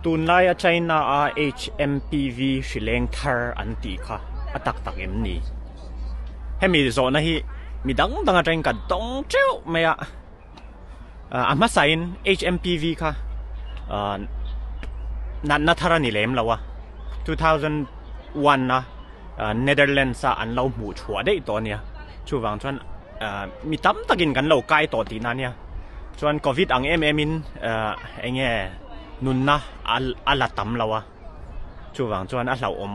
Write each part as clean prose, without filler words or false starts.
Tunlaia China-a HMPV hrileng thar an tih kha a tak tak em ni? Hemi zawhna hi mi dang dang atangin ka dawng teuh mai a. A hmasain HMPV kha natna thar a ni lem lo a, 2001 a Netherlands-a an lo hmuh chhuah daih tawh a nia. Chuvang chuan mi tam takin kan lo kai tawh tihna a nia. Chuan Covid ang em emin eng nge nunna a la tam lo a, chuvang chuan a hlauhawm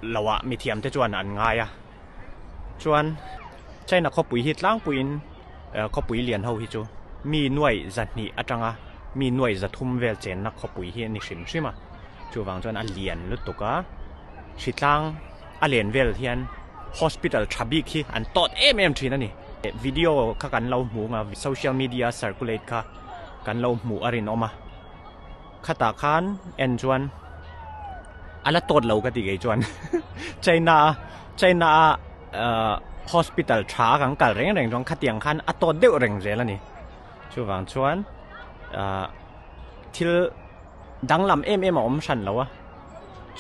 loah mithiamte chuan an ngai a. Chuan China khawpui hi tlangpuiin khawpui lian ho hi chu mi nuai zahnih atanga mi nuai zathum vel chenna khawpui hi a ni hrim hrim a, chuvang chuan a lian lutuk a, hritlang a len vel hian hospital tha bik hi an tawt em em thin a ni. Video kha kan lo hmu ang a, social media circulate kha kan lo hmuh a rinawm a. Khatah khan en chuan a la tawt lo ka ti kei chuan China a China a ahh hospital tha kan kal reng reng chuan khatiang khan a tawt deuh reng zel a ni chuvang chuan ahh thil danglam em em a awm hran lo a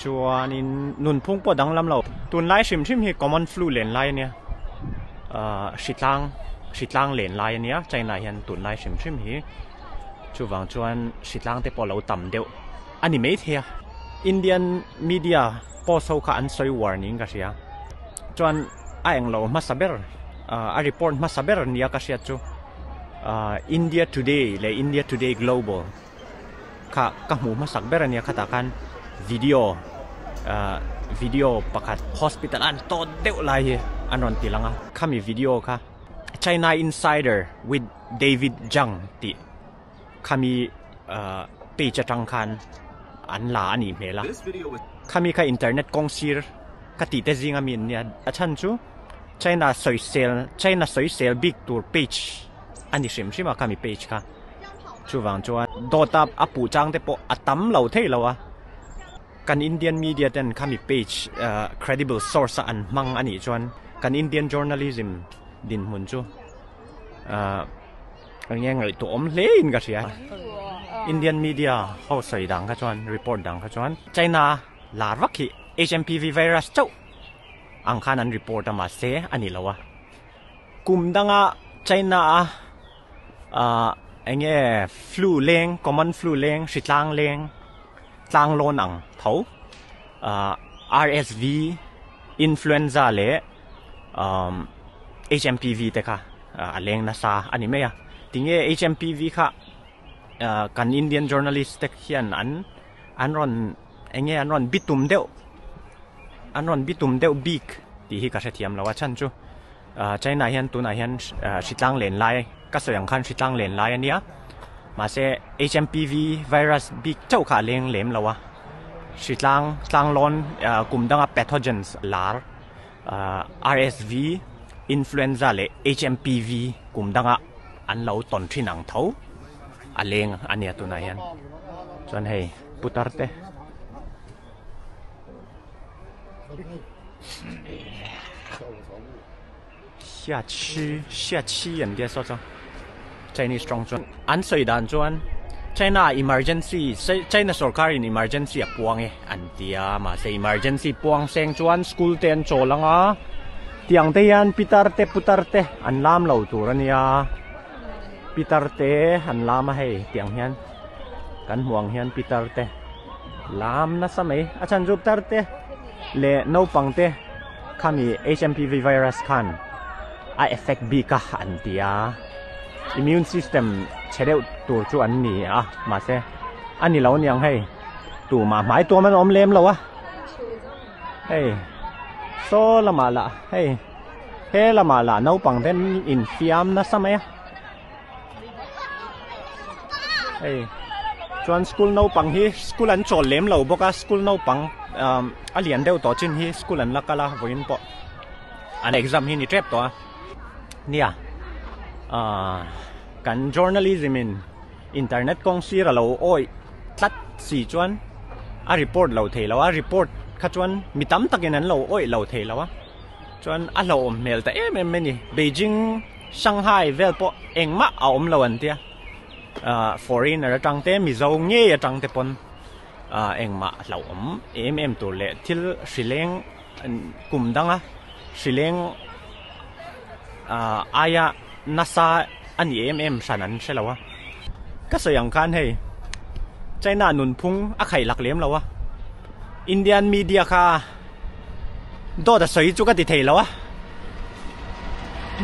chuanin nunphung pawh danglam lo tunlai hrim hrim hi common flu len lai a nia ahh hritlang hritlang len lai a nia China hian tunlai hrim hrim hi. Chuvang chuan hritlang te pawh lo tam deuh a ni maithei a. Indian media post ho kha an sawi uar niin ka hria. Chuan a englo hmasa ber a report hmasa ber nia ka hriat chu India Today leh India Today Global kha ka hmuh hmasak ber a nia khatah khan video video pakhat hospital an tawt deuh lai hi an rawn ti lang a. Khami video kha China Insider with David Zhang tih khami page atang khan an la a nih hmel a, khami kha internet kawng sir ka tih te zinga mi an nia, a chhan chu China sawisel China sawisel bik tur page a ni hrim hrim a khami page kha, chuvang chuan dawt a a puh chang te pawh a tam lo thei lo a, kan Indian media ten khami page credible source a an hmang a nih chuan kan Indian journalism dinhmun chu. Ahh eng nge ngaihtuah awm hle in ka hria Indian media ho sawi dang kha chuan report dang kha chuan China lar vak hi HMPV virus chauh ang khan an report a mahse a ni lo a kum danga China a ahh eng nge flu leng common flu leng hritlang leng tlang lawn ang tho ahh RSV influenza leh umm HMPV te kha a leng nasa a ni mai a tinge HMPV kha kan Indian journalist te hian an an rawn eng nge an rawn bitum deuh an rawn bitum deuh bik tih hi ka hrethiam lo a chhan chu China hian tunah hian hritlang len lai ka sawi ang khan hritlang len lai a nia mahse HMPV virus bik chauh kha a leng lem lo a hritlang tlanglawn kum danga pathogens lar. RSV, Influenza leh HMPV kum danga an lo tawn thin ang tho a leng a nia tunah hian chuan hei putar te Xiaqi Xiaqi an tia saw chuan Chinese tawng chuan an sawi dan chuan China emergency China sorkar in emergency a puang e an tia mahse emergency puang seng chuan school te an chawl ang a tiang te hian pitar te putar te an lam lo tur a nia pitar te an lam a hei tiang hian kan hmuh ang hian pitar te lam nasa mai a chhan chu pitar te leh naupang te khami HMPV virus khan a effect bik a an ti a immune system chhe deuh tur chu an ni a mahse a ni lo aniang hei tumah hmai tuam an awm lem lo a hei saw lamah lah hei he lamah lah naupang te infiam nasa mai a hei chuan school naupang hi school an chawl lem lo bawk a school naupang umm a lian deuh tawh chin hi school an la kal a vawiin pawh an exam hi ni tep tawh a nia ahh kan journalism in internet kawng sir a lo awih tlat si chuan a report lo thei lo a report kha chuan mi tam takin an lo awih lo thei lo a chuan a hlauhawm hmel ta em em mai a ni Beijing Shanghai vel pawh engmah a awm lo an tia ahh foreigner atang te Mizo ngei atang te pawn. Engmah hlauhawm em em tur leh thil hrileng kum danga hrileng aia nasa a ni em em hran an hre lo a. Ka sawi ang khan hei China nunphung a khaih lak lem lo a, Indian media kha dawt a sawi chu ka ti thei lo a,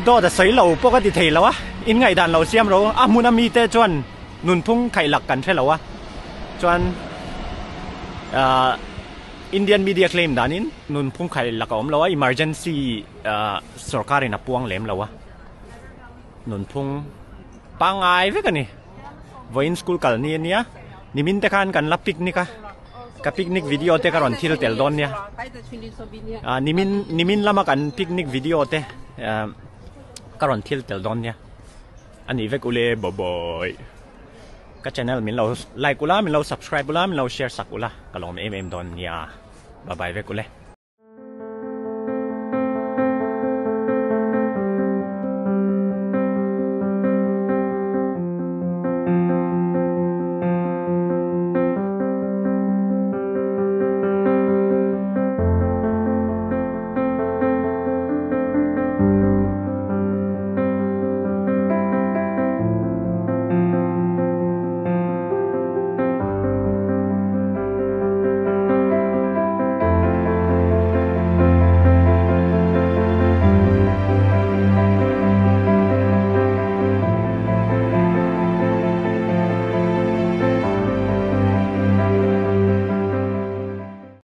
dawt a sawi lo pawh ka ti thei lo a, in ngaihdan lo siam ro a hmun a mite chuan nunphung khaih lak kan hre lo a, chuan ahh Indian media claim danin nunphung khaih lak a awm lo a, emergency ahh sorkarin a puang lem lo a, nunphung pangngai vek a ni. Vawiin school kal ni a nia, nimin te khan kan la picnic a, ka picnic video te ka rawn thil tel dawn nia, ahh nimin nimin lama kan picnic video te ahh ka rawn thil tel dawn nia. A nih vek ule bawbawi. Ka channel min lo like ula, min lo subscribe ula, min lo share sak ula ka lawm em em dawn nia. Bye bye vek ule.